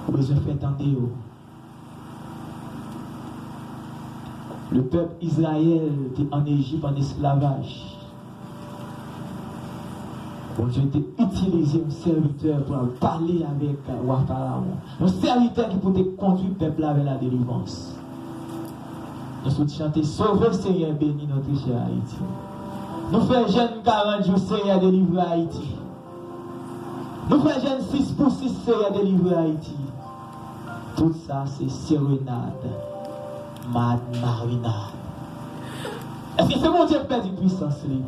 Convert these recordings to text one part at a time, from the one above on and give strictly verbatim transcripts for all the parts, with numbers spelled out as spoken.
Ou bezwen fè tande yo. Le pèp Izrayèl te ann Ejip ann esklavaj. Bondye te itilize yon sèvitè pou al pale avèk wa Farawon. Yon sèvitè ki pou te kondui pèp la vè la delivrans. Nou sot chante, Sove Seyè, beni notre chère Haïti. Nou fè jèn karant jou, Seyè, delivre Ayiti. Nou fè jèn sis pou sis, Seyè, delivre Ayiti. Tout sa se serenad, mad marinad. Èske se Bondye k pèdi pwisans li?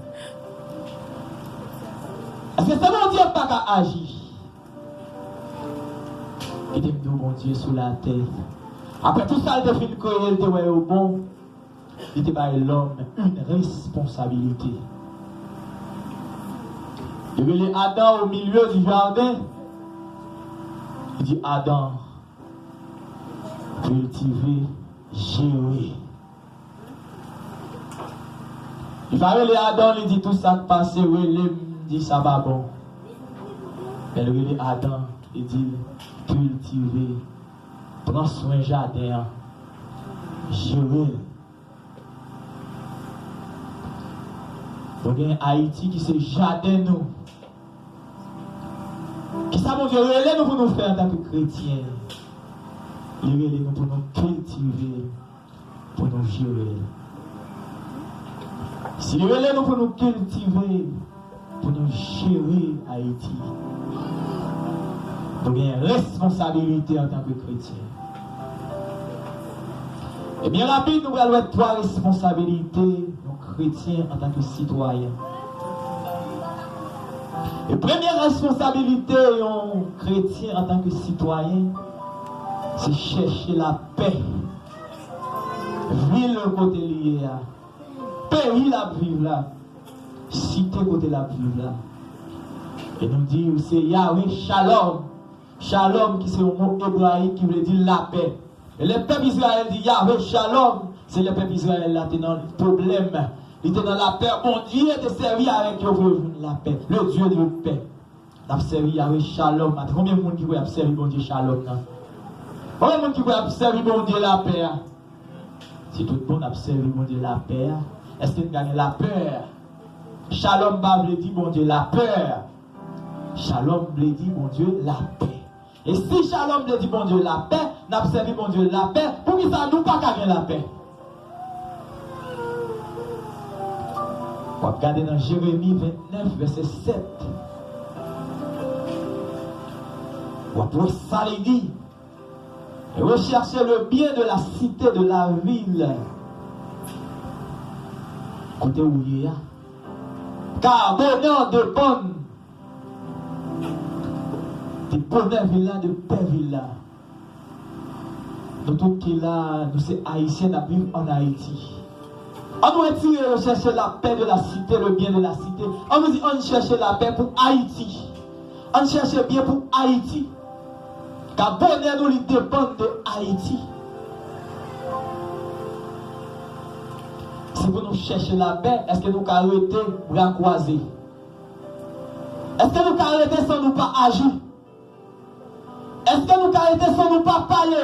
Èske se Bondye k pa ka aji? Kite m di w, Bondye sou latè, apre tout sa l te fin kreye, l te wè yo bon, li te bay lòm yon responsabilite. Li rele Adan o milye di jaden. Li di, Adan, kiltive, jere. Li pa rele Adan, li di, tou sa k pase, rele m, di sa pa bon. Men l rele Adan, li di l, kiltive, pran swen jaden an, jere l. Nou gen Ayiti ki se jaden nou. Kisa Bondye rele nou pou nou fè antanke kretyen? Li rele nou pou nou kiltive, pou nou jere l. Si li rele nou pou nou kiltive, pou nou jere Ayiti, nou gen responsabilite antanke kretyen. E byen rapid, nou pral wè twa responsabilite yon kretyen antanke sitwayen. E premye responsabilite yon kretyen antanke sitwayen, se chèche lapè. Vil kote li ye a, peyi l ap viv la, site kote l ap viv la. E nou di, se Yahweh Shalom. Shalom ki se yon mo ebrayik ki vle di lapè. E lè pèp Izrayèl di Yahweh Shalom, se lè pèp Izrayèl la te nan pwoblèm. Li te nan lapè. Bondye te sèvi avèk yo pou yo jwenn lapè. Le Dieu de paix. N ap sèvi Yahweh Shalom maten. Konbyen moun ki kwè y ap sèvi Bondye Shalom nan? Konbyen moun ki kwè y ap sèvi Bondye lapè a? Si tout moun ap sèvi Bondye lapè a, èske n ka gen lapè? Shalom pa vle di Bondye lapè. Shalom vle di Bondye lapè. E si Shalom vle di Bondye lapè, n ap sèvi Bondye lapè, poukisa nou pa ka gen lapè? W ap gade nan Jeremi vennèf, vèsè sèt. W ap wè sa li di. Recherchez le bien de la cité, de la ville. Kote ou ye a. Car bonheur dépend de bonè vil la, de pè vil la. Nou tout ki la, nou se Ayisyen, n ap viv ann Ayiti. An nou retire recherchez la paix de la cité, le bien de la cité. An nou di, an chèche lapè pou Ayiti. An chèche byen pou Ayiti. Ka bonè nou li depann de Ayiti. Si pou nou chèche lapè, èske nou ka rete bra kwaze? Èske nou ka rete san nou pa aji? Èske nou ka rete san nou pa pale?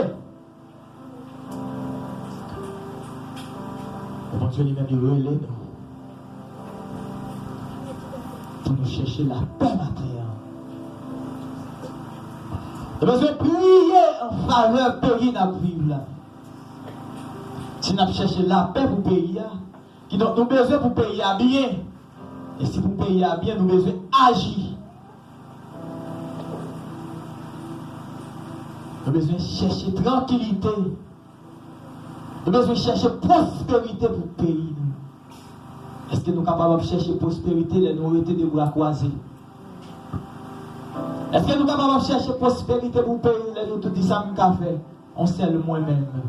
Bondye li menm li rele nou pou nou chèche lapè maten an. Nou bezwen priye an favè peyi n ap viv la. Si n ap chèche lapè pou peyi a, kidonk nou bezwen pou peyi a byen. E si pou peyi a byen, nou bezwen aji. Nou bezwen chèche trankilite. Nou bezwen chèche pwosperite pou peyi nou. Èske nou kapab ap chèche pwosperite lè nou rete de bra kwaze? Èske nou kapab ap chèche pwosperite pou peyi nou lè nou tout di sa m ka fè? Yon sèl mwen menm.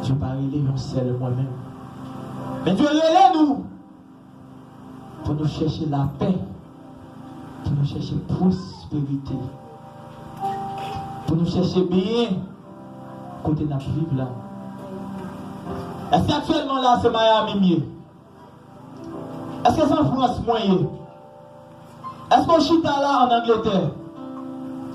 Dye pa rele yon sèl mwen menm. Men Dye rele nou pou nou chèche lapè, pou nou chèche pwosperite, pou nou chèche byen kote n ap viv la. Èske aktyèlman la se Miami m ye? Èske se an Frans mwen ye? Èske w chita la ann Angletè?